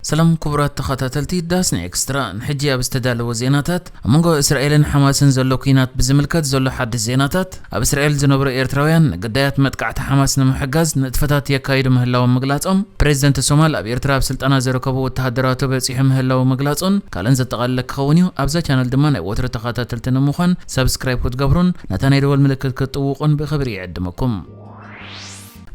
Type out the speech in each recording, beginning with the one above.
ሰላም ክቡራት ተኸታተልቲ ዳስና ኤክስትራ፣ ንሕጂ ኣብ ዝተዳለወ ዜናታት፣ ኣብ መንጎ እስራኤልን ሓማስን ዘሎ ኲናት ብዝምልከት ዘሎ ሓድሽ ዜናታት፣ ኣብ እስራኤል ዝነብሩ ኤርትራውያን ንግዳያት መጥቃዕቲ ሓማስ ንምሕጋዝ ንጥፈታት የካይዱ ምህላዎም ምግላጾም፣ ፕሬዚደንት ሶማል ኣብ ኤርትራ ኣብ ስልጠና ዝርከቡ ወተሃደራቱ በጺሑ ምህላው ምግላጹን ካልእን ዘጠቓለለ ክኸውን እዩ። ኣብዛ ቻነል ድማ ናይ ወትሩ ተኸታተልቲ ንምዃን ሳብስክራይብ ክትገብሩን ነታ ናይ ደወል ምልክት ክትጥውቑን ብኽብሪ ይዕድመኩም።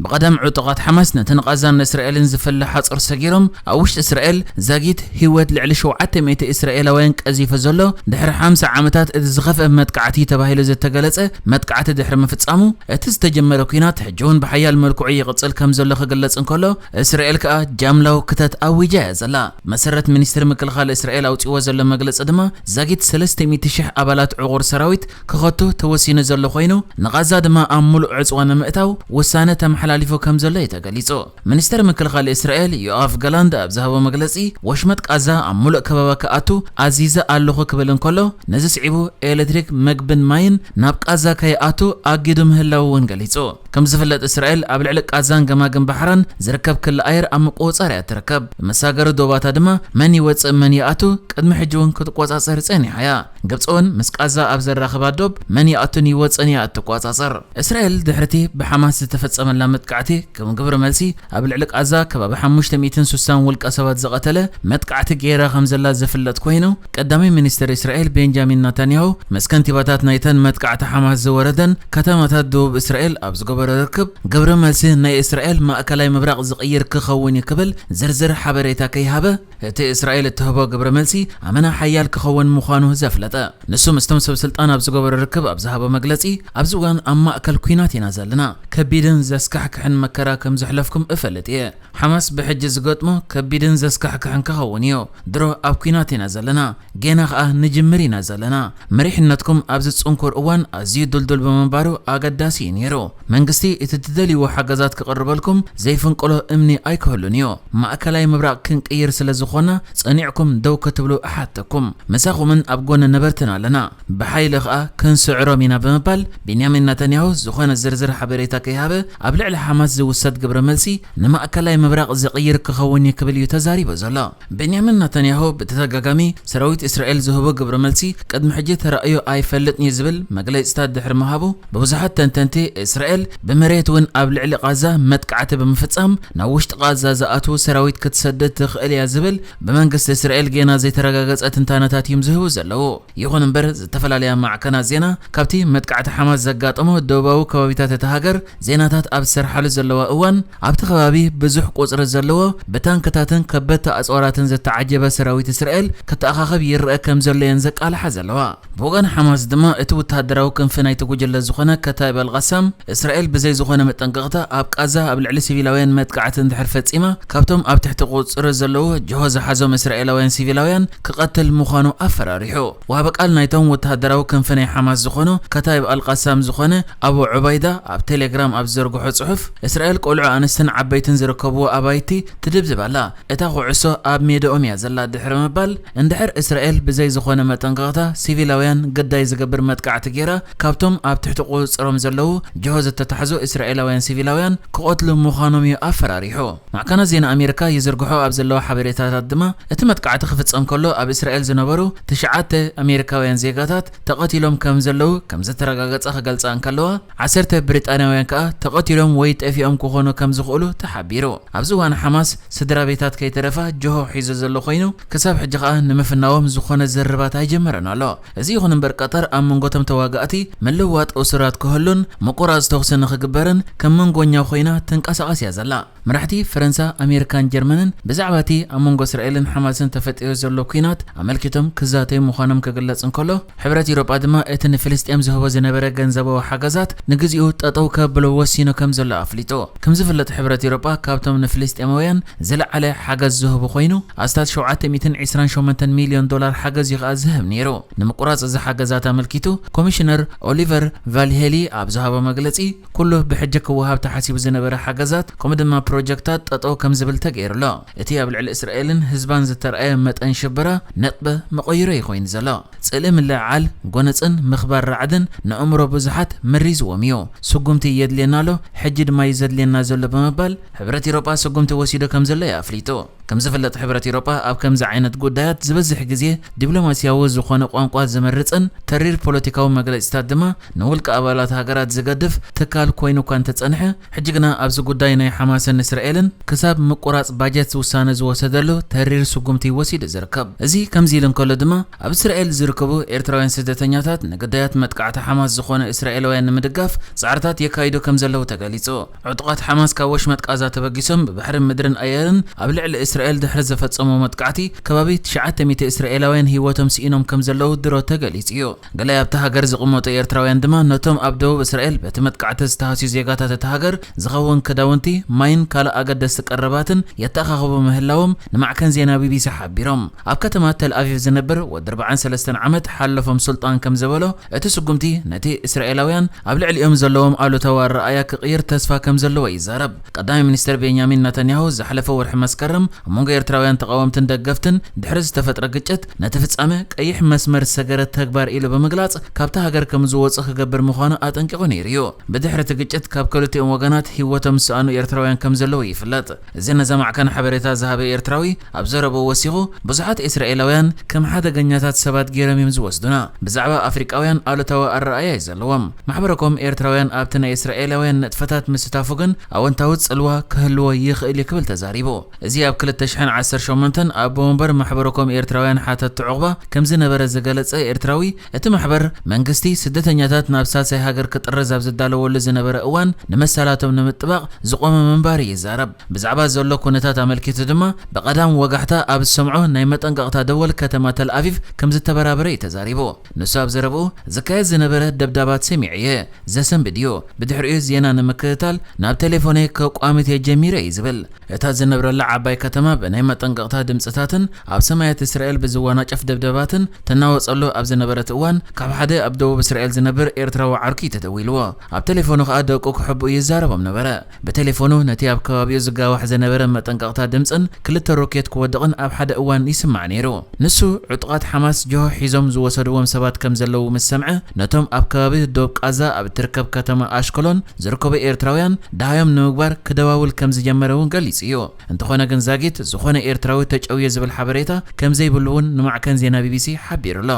ብቐደም ዕጡቓት ሓማስ ነቲ ንቓዛን ንእስራኤልን ዝፍለ ሓጹር ሰጊሮም፣ ኣብ ውሽጢ እስራኤል ዛጊት ህይወት ልዕሊ ሸውዓተ ሚእቲ እስራኤላውያን ቀዚፉ ዘሎ፣ ድሕሪ ሓምሳ ዓመታት እቲ ዝኸፍአ መጥቃዕቲ ተባሂሉ ዝተገለጸ መጥቃዕቲ ድሕሪ ምፍጻሙ፣ እቲ ዝተጀመረ ኲናት ሕጂ እውን ብሓያል መልክዑ ይቕጽል ከም ዘሎ ክግለጽ እንከሎ፣ እስራኤል ከኣ ጃምላዊ ክተት ኣዊጃ እያ ዘላ። መሰረት ሚኒስትሪ ምክልኻል እስራኤል ኣውጺእዎ ዘሎ መግለጺ ድማ፣ ዛጊት ሰለስተ ሚእቲ ሽሕ ኣባላት ዕቑር ሰራዊት ክኸቱ ተወሲኑ ዘሎ ኮይኑ፣ ንቓዛ ድማ ኣብ ምሉእ ዕጽዋ ንምእታው ውሳነ ተመሓላሊፉ ከም ዘሎ እዩ ተገሊጹ። ሚኒስተር ምክልኻል እስራኤል ዮኣፍ ጋላንት ኣብ ዝሃቦ መግለጺ፣ ወሽመጥ ቃዛ ኣብ ምሉእ ከበባ ክኣቱ ኣዚዘ ኣለኹ ክብል እንከሎ፣ ነዚ ስዒቡ ኤሌክትሪክ፣ መግብን ማይን ናብ ቃዛ ከይኣቱ ኣጊዱ ምህላው እውን ገሊጹ። ከም ዝፍለጥ፣ እስራኤል ኣብ ልዕሊ ቃዛን ገማግም ባሕራን ዝርከብ ክሊ ኣየር ኣብ ምቁጽጻር እያ ትርከብ። ብመሳገሪ ዶባታ ድማ መን ይወጽእ መን ይኣቱ ቅድሚ ሕጂ እውን ክትቆጻጸር ጸኒሓ እያ። ግብጺ እውን ምስ ቃዛ ኣብ ዘራኽባ ዶብ መን ይኣቱን ይወጽእን እያ እትቆጻጸር። እስራኤል ድሕርቲ ብሓማስ ዝተፈጸመላ መጥቃዕቲ ከም ግብረ መልሲ ኣብ ልዕሊ ቃዛ ከባቢ ሓሙሽተ ሚእትን ስሳን ውልቀ ሰባት ዝቐተለ መጥቃዕቲ ገይራ ከም ዘላ ዝፍለጥ ኮይኑ፣ ቀዳማይ ሚኒስትር እስራኤል ቤንጃሚን ናታንያሁ ምስ ከንቲባታት ናይተን መጥቃዕቲ ሓማስ ዝወረደን ከተማታት ደቡብ እስራኤል ኣብ ዝገበሮ ርክብ፣ ግብረ መልሲ ናይ እስራኤል ማእከላይ ምብራቕ ዝቕይር ክኸውን እዩ ክብል ዝርዝር ሓበሬታ ከይሃበ፣ እቲ እስራኤል እትህቦ ግብረ መልሲ ኣመና ሓያል ክኸውን ምዃኑ ዘፍለጠ። ንሱ ምስቶም ሰብ ስልጣን ኣብ ዝገበሮ ርክብ ኣብ ዝሃቦ መግለጺ፣ ኣብዚ እዋን ኣብ ማእከል ኲናት ኢና ዘለና። ከቢድን ዘስካሕክሕን መከራ ከም ዘሕለፍኩም እፈልጥ እየ። ሓማስ ብሕጂ ዝገጥሞ ከቢድን ዘስካሕክሕን ክኸውን እዩ። ድሮ ኣብ ኲናት ኢና ዘለና። ጌና ኸኣ ንጅምር ኢና ዘለና። መሪሕነትኩም ኣብዚ ጽንኩር እዋን ኣዝዩ ድልዱል ብምንባሩ ኣገዳሲ እዩ ነይሩ። መንግስቲ እቲ ትደልይዎ ሓገዛት ክቕርበልኩም ዘይፍንቅሎ እምኒ ኣይክህሉን እዩ። ማእከላይ ምብራቕ ክንቅይር ስለ ዝኾና ጸኒዕኩም ደው ክትብሉ እሓተኩም። ምሳኹምን ኣብ ጎኒ ነበርትን ኣለና። ብሓይሊ ኸኣ ክንስዕሮም ኢና ብምባል ቤንያሚን ናታንያሁ ዝኾነ ዝርዝር ሓበሬታ ከይሃበ ኣብ ልዕሊ ሓማስ ዝውሰድ ግብረ መልሲ ንማእከላይ ምብራቕ ዝቕይር ክኸውን እዩ ክብል እዩ ተዛሪቡ ዘሎ። ቤንያሚን ናታንያሁ ብተደጋጋሚ ሰራዊት እስራኤል ዝህቦ ግብረ መልሲ ቅድሚ ሕጂ ተራእዩ ኣይፈልጥን እዩ ዝብል መግለጺታት ድሕሪ ምሃቡ፣ ብብዙሓት ተንተንቲ እስራኤል ብመሬት እውን ኣብ ልዕሊ ቃዛ መጥቃዕቲ ብምፍጻም ናብ ውሽጢ ቃዛ ዝኣትዉ ሰራዊት ክትሰድድ ትኽእል እያ ዝብል ብመንግስቲ እስራኤል ጌና ዘይተረጋገጸ ትንታነታት እዮም ዝህቡ ዘለዉ። ይኹን እምበር ዝተፈላለያ ማዕከናት ዜና ካብቲ መጥቃዕቲ ሓማስ ዘጋጠሞ ደቡባዊ ከባቢታት እታ ሃገር ዜናታት ኣብ ዝሰርሓሉ ዘለዋ እዋን ኣብቲ ከባቢ ብዙሕ ቁጽሪ ዘለዎ ብታንክታትን ከበድቲ ኣጽዋራትን ዝተዓጀበ ሰራዊት እስራኤል ክተኣኻኸብ ይረአ ከም ዘሎ እየን ዘቃልሓ ዘለዋ። ብወገን ሓማስ ድማ እቲ ወተሃደራዊ ክንፊ ናይቲ ጉጅለ ዝኾነ ከታይብ ኣልቃሳም እስራኤል ብዘይ ዝኾነ መጠንቀቕታ ኣብ ቃዛ ኣብ ልዕሊ ሲቪላውያን መጥቃዕቲ እንድሕር ፈጺማ ካብቶም ኣብ ትሕቲ ቁጽሪ ዘለዉ ጅሆ ዝሓዞም እስራኤላውያን ሲቪላውያን ክቐትል ምዃኑ ኣፈራሪሑ። ወሃቢ ቃል ናይቶም ወተሃደራዊ ክንፊ ናይ ሓማስ ዝኾኑ ከታይብ ኣልቃሳም ዝኾነ ኣቡ ዑባይዳ ኣብ ቴሌግራም ኣብ ዝዘርግሖ ጽሑፍ፣ እስራኤል ቆልዑ ኣንስትን ዓበይትን ዝርከብዎ ኣባይቲ ትድብድብ ኣላ። እታ ኩዕሶ ኣብ ሜዳኦም እያ ዘላ ድሕሪ ምባል፣ እንድሕር እስራኤል ብዘይ ዝኾነ መጠንቀቕታ ሲቪላውያን ግዳይ ዝገብር መጥቃዕቲ ገይራ፣ ካብቶም ኣብ ትሕቲ ቁጽጽሮም ዘለዉ ጅሆ ዝተታሕዙ እስራኤላውያን ሲቪላውያን ክቐትሉ ምዃኖም እዩ ኣፈራሪሑ። ማዕከናት ዜና ኣሜሪካ ይዝርግሖ ኣብ ዘለዋ ሓበሬታታት ድማ፣ እቲ መጥቃዕቲ ክፍጸም ከሎ ኣብ እስራኤል ዝነበሩ ትሽዓተ ኣሜሪካውያን ዜጋታት ተቐቲሎም ከም ዘለዉ ከም ዝተረጋገጸ ክገልጻ እንከለዋ፣ ዓሰርተ ብሪጣንያውያን ከኣ ተቐቲሎም ወይ ጠፊኦም ክኾኑ ከም ዝኽእሉ ተሓቢሩ። ኣብዚ እዋን ሓማስ ስድራ ቤታት ከይተረፋ ጅሆ ሒዙ ዘሎ ኮይኑ፣ ክሳብ ሕጂ ከኣ ንምፍናዎም ዝኾነ ዝርርባት ኣይጀመረን ኣሎ። እዚ ይኹን እምበር ቀጠር ኣብ መንጎ እቶም ተዋጋእቲ ምልውዋጥ እሱራት ክህሉን ምቁራጽ ተኹሲ ንኽግበርን ከም መንጎኛ ኮይና ትንቀሳቐስ እያ ዘላ። መራሕቲ ፈረንሳ፣ ኣሜሪካን ጀርመንን ብዛዕባ እቲ ኣብ መንጎ እስራኤልን ሓማስን ተፈጢሩ ዘሎ ኲናት ኣመልኪቶም ክዛተዩ ምዃኖም ክግለጽ እንከሎ፣ ሕብረት ኤውሮጳ ድማ እቲ ንፍልስጤም ዝህቦ ዝነበረ ገንዘባዊ ሓገዛት ንግዚኡ ጠጠው ከብሎ ወሲኑ ከም ዘሎ ኣፍሊጡ። ከም ዝፍለጥ ሕብረት ኤውሮጳ ካብቶም ንፍልስጤማውያን ዝለዓለ ሓገዝ ዝህቡ ኮይኑ ኣስታት ሸውዓተ ሚእትን ዕስራን ሸሞንተን ሚልዮን ዶላር ሓገዝ እዩ ከኣ ዝህብ ነይሩ። ንምቁራጽ እዚ ሓገዛት ኣመልኪቱ ኮሚሽነር ኦሊቨር ቫልሄሊ ኣብ ዝሃቦ መግለጺ፣ ኩሉ ብሕጂ ክወሃብ ተሓሲቡ ዝነበረ ሓገዛት ከምኡ ድማ ፕሮጀክታት ጠጠው ከም ዝብል ተገይሩ ኣሎ። እቲ ኣብ ልዕሊ እስራኤልን ህዝባን ዝተረኣየ መጠን ሽበራ ነጥበ መቐይሮ እዩ ኮይኑ ዘሎ። ጽልኢ ምልዕዓል፣ ጎነጽን ምኽባር ራዕድን ንኣእምሮ ብዙሓት መሪዝዎም እዩ። ስጉምቲ የድልየና ኣሎ፣ ሕጂ ድማ እዩ ዘድልየና ዘሎ ብምባል ሕብረት ኤውሮጳ ስጉምቲ ወሲዱ ከም ዘሎ እዩ ኣፍሊጡ። ከም ዝፍለጥ፣ ሕብረት ኤውሮጳ ኣብ ከምዚ ዓይነት ጉዳያት ዝበዝሕ ግዜ ዲፕሎማስያዊ ዝኾነ ቋንቋ ዝመርጽን ተሪር ፖለቲካዊ መግለጺታት ድማ ንውልቀ ኣባላት ሃገራት ዝገድፍ ትካል ኮይኑ እኳ እንተጸንሐ፣ ሕጂ ግና ኣብዚ ጉዳይ ናይ ሓማስን እስራኤልን ክሳብ ምቁራጽ ባጀት ውሳነ ዝወሰደሉ ተሪር ስጉምቲ ወሲዱ ዝርከብ። እዚ ከምዚ ኢሉ እንከሎ ድማ፣ ኣብ እስራኤል ዝርከቡ ኤርትራውያን ስደተኛታት ንግዳያት መጥቃዕቲ ሓማስ ዝኾነ እስራኤላውያን ንምድጋፍ ጻዕርታት የካይዱ ከም ዘለዉ ተገሊጹ። ዕጡቓት ሓማስ ካብ ወሽመጥ ቃዛ ተበጊሶም ብባሕርን ምድርን ኣየርን ኣብ ልዕሊ እስራኤል ድሕሪ ዝፈጸሞ መጥቃዕቲ ከባቢ ትሽዓተ ሚእቲ እስራኤላውያን ህይወቶም ስኢኖም ከም ዘለዉ ድሮ ተገሊጹ እዩ። ገለ ኣብታ ሃገር ዝቕመጡ ኤርትራውያን ድማ ነቶም ኣብ ደቡብ እስራኤል በቲ መጥቃዕቲ ዝተሃስዩ ዜጋታት እታ ሃገር ዝኸውን ክዳውንቲ፣ ማይን ካልእ ኣገደስቲ ቀረባትን የተኣኻኽቡ ምህላዎም ንማዕከን ዜና ቢቢሲ ሓቢሮም። ኣብ ከተማ ተል ኣቪቭ ዝነብር ወዲ ኣርባዓን ሰለስተን ዓመት ሓለፎም ሱልጣን ከም ዝበሎ፣ እቲ ስጉምቲ ነቲ እስራኤላውያን ኣብ ልዕሊኦም ዘለዎም ኣሉታዊ ኣረኣእያ ክቕይር ተስፋ ከም ዘለዎ ይዛረብ። ቀዳማይ ሚኒስትር ቤንያሚን ነታንያሁ ዝሓለፈ ወርሒ መስከረም ኣብ መንጎ ኤርትራውያን ተቓወምትን ደገፍትን ድሕሪ ዝተፈጥረ ግጭት፣ ነቲ ፍጻመ ቀይሕ መስመር ዝሰገረ ተግባር ኢሉ ብምግላጽ፣ ካብታ ሃገር ከም ዝወጹ ክገብር ምዃኑ ኣጠንቂቑ ነይሩ እዩ። ብድሕሪ እቲ ግጭት ካብ ክልቲኦም ወገናት ህይወቶም ዝሰኣኑ ኤርትራውያን ከም ዘለዉ ይፍለጥ። እዚ ነዛ ማዕከን ሓበሬታ ዝሃበ ኤርትራዊ ኣብ ዘረብኡ ወሲኹ፣ ብዙሓት እስራኤላውያን ከም ሓደገኛታት ሰባት ገይሮም እዮም ዝወስዱና። ብዛዕባ ኣፍሪቃውያን ኣሉታዊ ኣረኣእያ እዩ ዘለዎም። ማሕበረኮም ኤርትራውያን ኣብቲ ናይ እስራኤላውያን ንጥፈታት ምስታፉ ግን ኣወንታዊ ጽልዋ ክህልዎ ይኽእል እዩ ክብል ተዛሪቡ። እዚ ኣብ ክልተ ሽሕን ዓሰርተ ሸሞንተን ኣቦ ወንበር ማሕበረኮም ኤርትራውያን ሓተቲ ዑቕባ ከም ዝነበረ ዝገለጸ ኤርትራዊ፣ እቲ ማሕበር መንግስቲ ስደተኛታት ናብ ሳልሳይ ሃገር ክጥርዝ ኣብ ዝዳለወሉ ዝነበረ እዋን ንመሰላቶም ንምጥባቕ ዝቖመ ምንባሩ ይዛረብ። ብዛዕባ ዘሎ ኩነታት ኣመልኪቱ ድማ ብቐዳም ወጋሕታ ኣብ ዝሰምዖ ናይ መጠንቀቕታ ደወል ከተማ ተል ኣቪቭ ከም ዝተበራበረ እዩ ተዛሪቡ። ንሱ ኣብ ዘረብኡ፣ ዝካየድ ዝነበረ ደብዳባት ሰሚዐ እየ፣ ዘሰንብድ እዩ። ብድሕሪኡ ዜና ንምክትታል ናብ ቴሌፎነይ ከቋምት እየ ጀሚረ እዩ ዝብል። እታ ዝነብረላ ዓባይ ከተማ ብናይ መጠንቀቕታ ድምጽታትን ኣብ ሰማያት እስራኤል ብዝወናጨፍ ደብደባትን ትናወጸሉ ኣብ ዝነበረት እዋን፣ ካብ ሓደ ኣብ ደቡብ እስራኤል ዝነብር ኤርትራዊ ዓርኩ እዩ ተደዊልዎ። ኣብ ቴሌፎኑ ከኣ ደቁ ክሕብኡ ይዛረቦም ነበረ። ብቴሌፎኑ ነቲ ኣብ ከባቢኡ ዝጋዋሕ ዝነበረ መጠንቀቕታ ድምጽን ክልተ ሮኬት ክወድቕን ኣብ ሓደ እዋን ይስማዕ ነይሩ። ንሱ፣ ዕጡቓት ሓማስ ጅሆ ሒዞም ዝወሰድዎም ሰባት ከም ዘለዉ ምስ ሰምዐ፣ ነቶም ኣብ ከባቢ ዶብ ቃዛ ኣብ እትርከብ ከተማ ኣሽከሎን ዝርከቡ ኤርትራውያን ደሃዮም ንምግባር ክደዋውል ከም ዝጀመረ እውን ገሊጹ እዩ። እንተኾነ ግን ዛጊት ዝኾነ ኤርትራዊ ተጨውየ ዝብል ሓበሬታ ከም ዘይብሉ እውን ንማዕከን ዜና ቢቢሲ ሓቢሩ ኣሎ።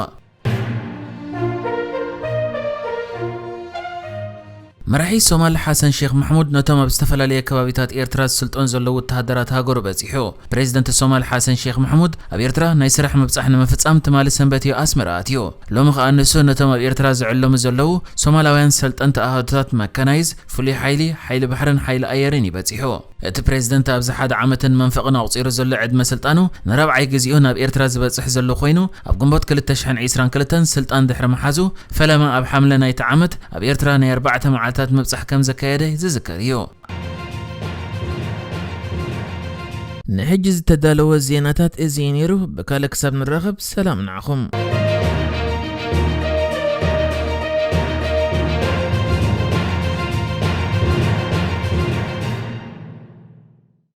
መራሒ ሶማል ሓሰን ሼክ ማሕሙድ ነቶም ኣብ ዝተፈላለየ ከባቢታት ኤርትራ ዝስልጦን ዘለዉ ወተሃደራት ሃገሩ በጺሑ። ፕሬዚደንት ሶማል ሓሰን ሼክ ማሕሙድ ኣብ ኤርትራ ናይ ስራሕ ምብጻሕ ንምፍጻም ትማሊ ሰንበት እዩ ኣስመራ ኣትዩ። ሎሚ ከኣ ንሱ ነቶም ኣብ ኤርትራ ዝዕለሙ ዘለዉ ሶማላውያን ሰልጠንቲ ኣሃዱታት መካናይዝ፣ ፍሉይ ሓይሊ፣ ሓይሊ ባሕርን ሓይሊ ኣየርን እዩ በጺሑ። እቲ ፕሬዚደንት ኣብዚ ሓደ ዓመትን መንፈቕን ኣቑጺሩ ዘሎ ዕድመ ስልጣኑ ንራብዓይ ግዜኡ ናብ ኤርትራ ዝበጽሕ ዘሎ ኮይኑ፣ ኣብ ግንቦት ክልተ ሽሕን ዕስራን ክልተን ስልጣን ድሕሪ ምሓዙ፣ ፈለማ ኣብ ሓምለ ናይቲ ዓመት ኣብ ኤርትራ ናይ ኣርባዕተ መዓልታት ምብጻሕ ከም ዘካየደ ዝዝከር እዩ። ንሕጂ ዝተዳለወ ዜናታት እዚ እዩ ነይሩ። ብካልእ ክሳብ ንራኸብ፣ ሰላም ንዓኹም።